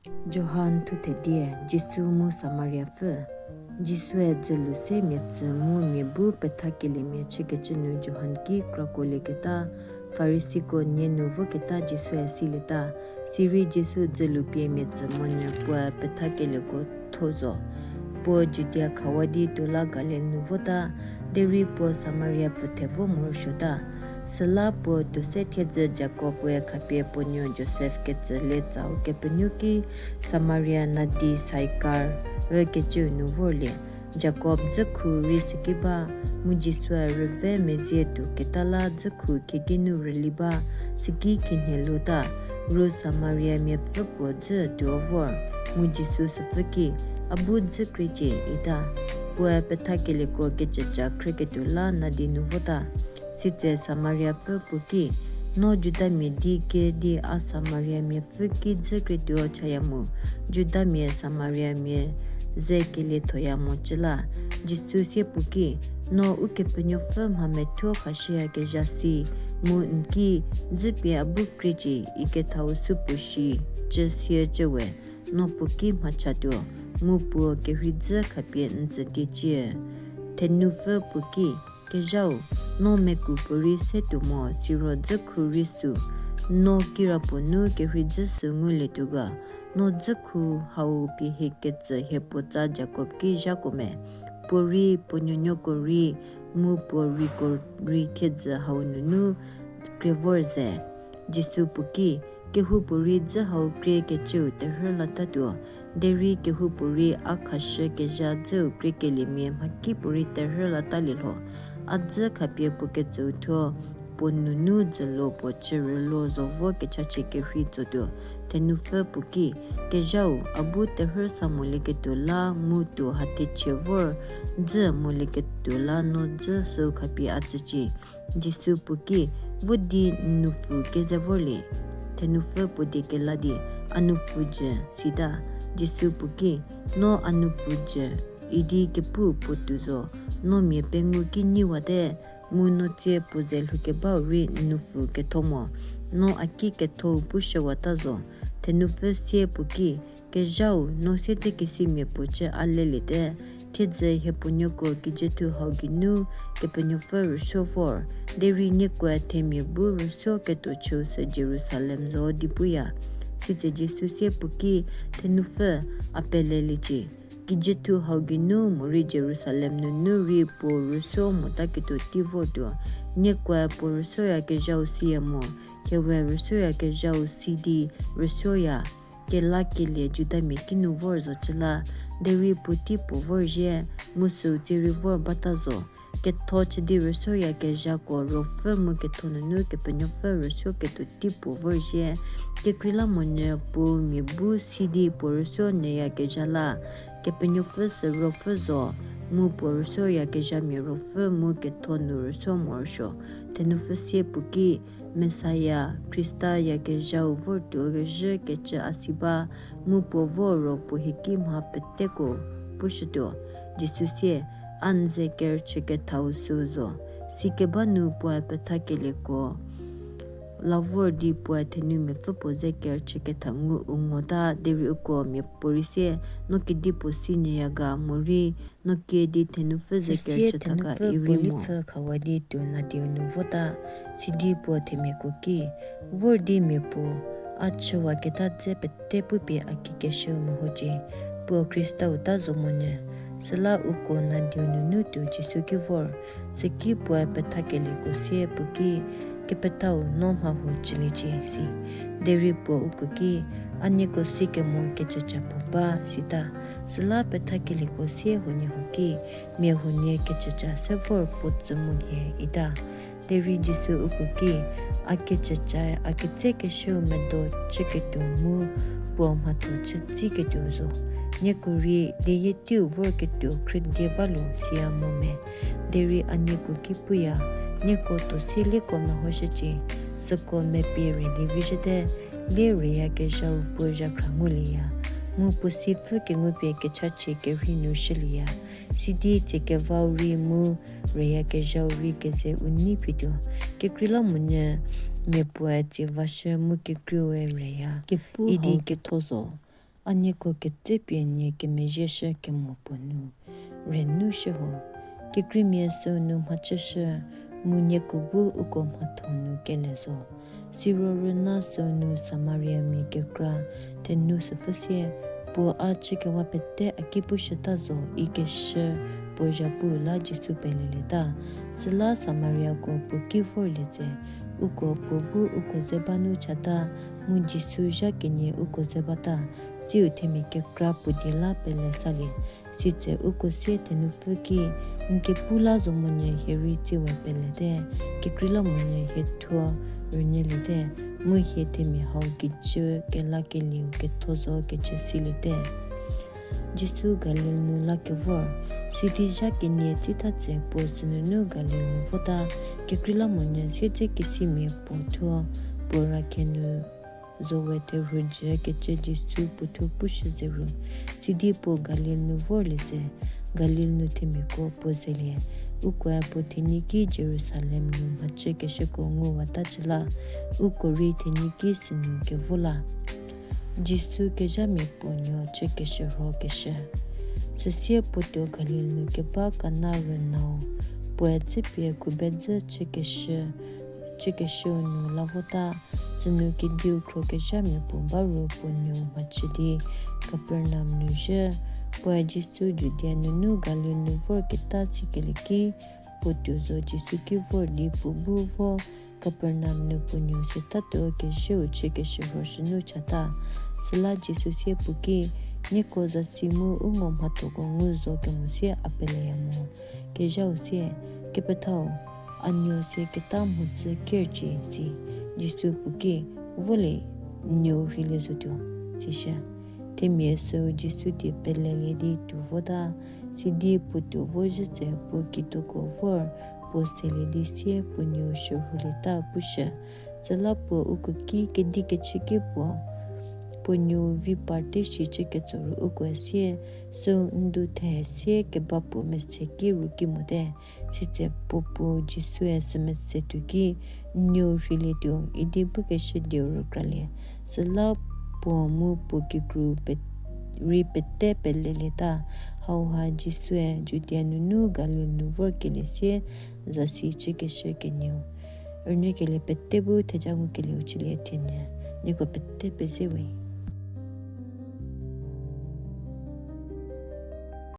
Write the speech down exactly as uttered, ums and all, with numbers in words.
Johan thuthe die, Jisu mu Samariapfü. Jisue dzülu se mia tsü mu mia bu pethakeliemia chükecü nu Johan ki krakuolieketa, Farisiko nie nu voketa Jisue silieta. Sirei Jisu dzülu pie mia tsü monyü puoe pethakelieko tho zo. Puo Judia khawa di tuo la Galil nu vota, derei puo Samariapfü the vo morosuota. Süla puo tuo se thiedzü Jakob we khapie puo nuo Josef ketsülie tsau kepenuo ki Samaria nadi Saikar ükecüu nu vorlie. Jakob dzükhu rei süki ba, mu Jisue rüve mezie tuo keta la dzükhu khieki nu rüli ba, süki khinhie lota. Ru Samariamiapfü puo dzü tuo vor, mu Jisu süpfü ki, A bu dzü kriecie, ita. Puoe pethakelieko kecüca khrüketuo la nadi nu vota. Sitse Samariapfü puo ki, No Judamia di kie di a Samariamiapfü ki dzü krietuo chaya mu, Judamia Samariamia ze keliethoya mocü la? Jisu sie puo ki, No Ukepenuopfü mha methuo khashüyakezha si, mu n ki, Dzü pie a bu kriecie, ikethau supuo shi, cü siecü we, no puo ki mhachatuo, mu puo kerhei dzü khapie n tsü tiecie. Thenupfü puo ki, Kezhau, no meku puorei se tuo mo, siro dzükhu rei sü, no kirapuo nu kerhei dzü sü ngulietuo ga? No dzükhu hau pie hie ketsü hie puotsa Jakob ki zhako me? Puorei, puo nuonuoko rei, mu puo reiko rei thiedzü hau nunu krie vor ze. Jisu puo ki, Kehoupuorei dzü hau krie kecüu terhü latatuo, derei kehoupuorei a khashükezha dzüu kriekeliemia mhakipuorei terhü latalie lho. A dzü khapie puo ketsüu thuo, puo nunu dzülo puo chürülo zo vo kechachie kerhei tsotuo. Thenupfü puo ki, Kezhau, a bu terhü sa molieketuo la mu tuo hathichie vor dzü molieketuo la no dzü süu khapie a tsücie. Jisu puo ki, Vo di n nupfu keze vorlie. Thenupfü puo die kela di, A nupfu jü, sita. Jisu puo ki, No a nupfu jü idi kepu puo tuo zo, no mia pengou ki nyiwate, mu no tsie puo ze lhoukebau rei n nupfu ketho mo, no a ki kethou pushüwata zo. Thenupfü sie puo ki, Kezhau, no siedzekesimia puo cü a leliete, thiedzü hie puonuoko kijüthu hau geinu Kepenuopfü rüsuo vor, derei niekoe themia bu rüsuo ketuo chüu sü Jerusalem zo di puya. Sitse Jisu sie puo ki, Thenupfü, a peleliecie. Kijüthu hau geinu morei Jerusalem nunu rei puo rüsuo motaketuo tei vortuo. Niekoe puo rüsuoyakezhau siya mo, hie we rüsuoyakezhau si di rüsuoya. Kelakelie Judamia kinu vor zocü la, derei puotei puo vorzhie, mu süu tsie rei vor bata zo. Ketho chü di rüsuoyakezhako ruopfü mu ketho nunu Kepenuopfü rüsuoketuo tei puo vorzhie. Kekreilamonyü puo mia bu si di puo rüsuo nyüyakezha la, Kepenuopfü sü ruopfü zo, mu puo rüsuoyakezhamia ruopfü mu ketho nu rüsuo morosuo. Thenupfü sie puo ki, Messiah, Khrista yakezhau vortuo kezhü kecü a si ba, mu puo vo ro puo hie ki mha peteko pushütuo. Jisu sie, A n ze kerüchü kethau süu zo. Sikeba nu puoe pethakelieko la vor di puoe thenumiapfü puo ze kerüchü ketha ngu u ngota, derei uko miapuorei sie, No kedipuo si nyüya ga? Morei, No kie di thenupfü ze kerüchü tha ga, irei mo. Lipfü khawa di tuo nadiu nu vota, sidi puo themiako ki, Vor di mia puo, a chüwaketa dze pete pupie a kikeshüu mehocie, puo Khristau ta zo monyü. Süla uko nadiu nunu tuo Jisu ki vor, süki puoe pethakelieko sie puo ki, Kepethau, no mha huo chüliecie, si. Derei puo uko ki, A nieko sikemo kecüca puo ba, sita. Süla pethakelieko sie huoniehuo ki, Mia huonie kecüca se vor puo tsü monhie, ita. Derei Jisu uko ki, A kecüca a ketsekeshüu medo chüketuo mu puo mhatho chütsiketuo zo. Nieko rei dieyie teiu vorketuo khrüdie ba lo siya mo me? Derei a nieko ki puya, Nieko tuo sielieko mehoshücie, süko mepie rei lievizhüte, lie reiyakezhau puo zhakhra ngulieya, mu puo sipfü kengupie kechachie kerhei nu shülieya. Sidi tsie kevau rei mu reiyakezhau rei keze u nei phituo. Kekreilamonyü mia puoe tsie vashü mu kekreiue reiya. Kepu idi ketho zo. A nieko ketsepie nie kemezhieshü kemo puo nu renu shü ho. Kekreimia süu nu mhachüshü, mu nieko bu uko mhatho nu kele zo. Siro rüna süu nu Samariamia kekra thenu süpfü sie, Puo a chükewa pete a ki pushüta zo, ikeshü puo zhapu la Jisu pelelieta. Süla Samariako puo ki vorlie tse, uko puo bu uko ze ba nu chata, mu Jisu zha kenie uko ze bata, tsiu themia kekra puo die la pele salie. Sitse uko sie thenupfü ki, N kepu la zo monyü hie rei tsiwe pelete, kekreilamonyü hie thuo rünyüliete, mu hie themia hau kijü kelakelieu ketho zo kecü siliete. Jisu Galil nu la kevor. Sidi zha kenie tsitha tse puo sünunu Galil nu vota, kekreilamonyü siedzekesimia puo thuo puo rakhe nu zo we therhu jü kecü Jisu puo thuo pushü zeru. Sidi puo Galil nu vorlie tse, Galil nu themiako puo zelie. Ukoe puo thenyi ki Jerusalem nu mhachükeshüko nguwatacü la, uko rei thenyi ki sünu kevo la. Jisu kezhamia puo nuo chükeshürhokeshü. Süsie puo tuo Galil nu keba Kana rünau, puoe dzüpie khubedzü chükeshü, chükeshüu nu la vota, sünu kediu khro kezhamia puo ba ru puo nuou mhachü di Kapernaum nu zhü. Puoe Jisu Judia nunu Galil nu vorketa sikelie ki, puo tuo zo Jisu ki vor di puo bu vo Kapernaum nu puo nuou siatatuo kezhüu chükeshürhoshü nu chata. Süla Jisu sie puo ki, Nieko zasi mu u ngo mhathoko ngu zo kemo sie a peleya mo. Kezhau sie, Kepethau, a nuou sie keta mhodzü kercie, si. Jisu puo ki, Volie, n nuou rheilie zotuo, sishü. Themia süu Jisu die pelelie di tuo vota, sidi puo tuo vozhü tse puo kituoko vor, puo selie di sie puo nuou shürhulieta pushü. Süla puo uko ki kedikechü ki puo, puo nuou vi parte shi chüketso ru ukoe sie, Süu n du the sie keba puo mese ki ru ki mote. Sitse puo puo Jisue sümese tuo ki, N nuou rheilietuo, idi pukeshü dieu rükralie. Süla puo mu puo kikru rei pete pelelieta. Hauha Jisue Judia nunu Galil nu vorkelie sie zasi chükeshü kenieu. Rünyükelie pete bu theja ngukelieu chülie thienyü. Nieko pete pezie we.